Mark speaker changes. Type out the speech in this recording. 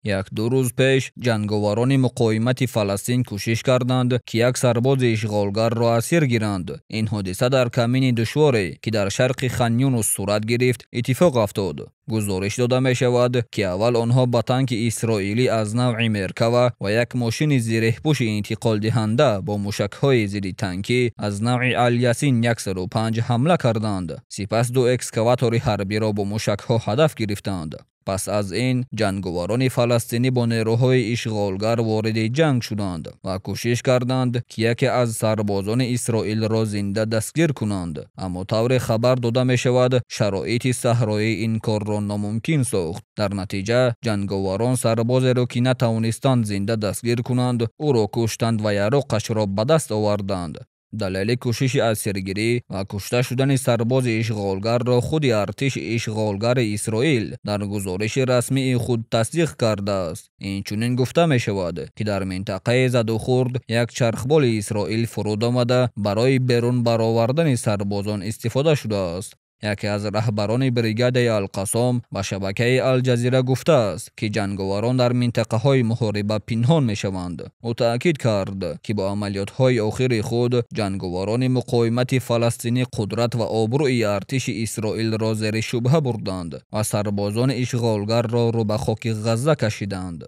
Speaker 1: Як-ду рӯз пеш ҷанговарони муқовимати Фаластин кӯшиш карданд, ки як сарбози ишғолгарро асир гиранд. Ин ҳодиса дар камини душворе, ки дар шарқи Хан-Юнус сурат гирифт, иттифоқ афтод. Гузориш дода мешавад, ки аввал онҳо ба танки исроилӣ аз навъи Меркава ва як мошини зиреҳпӯши интиқолдиҳанда бо мушакҳои зидди танкӣ аз навъи Ал-Ясин 105 ҳамла карданд. Сипас ду экскаватори ҳарбиро бо мушакҳо ҳадаф гирифтанд. Пас аз ин ҷанговарони фаластинӣ бо нерӯҳои ишғолгар вориди ҷанг шуданд ва кӯшиш карданд, ки яке аз сарбозони Исроилро зинда дастгир кунанд. Аммо тавре хабар дода мешавад, шароити саҳроӣ ин корро номумкин сохт. Дар натиҷа ҷанговарон сарбозеро, ки натавонистанд зинда дастгир кунанд, ӯро куштанд ва яроқашро ба даст оварданд. Далели кӯшиши асиргирӣ ва кушта шудани сарбози ишғолгарро худи артиши ишғолгари Исроил дар гузориши расмии худ тасдиқ кардааст. Инчунин гуфта мешавад, ки дар минтақаи задухӯрд як чархболи Исроил фуруд омада барои берун баровардани сарбозон истифода шудааст. Яке аз раҳбарони бригадаи Алқасом ба шабакаи Алҷазира гуфтааст, ки ҷанговарон дар минтақаҳои муҳориба пинҳон мешаванд. Ӯ таъкид кард, ки бо амалиётҳои охири худ ҷанговарони муқовимати фаластинӣ қудрат ва обрӯи артиши Исроилро зери шубҳа бурданд ва сарбозони ишғолгарро рӯ ба хоки Ғазза кашиданд.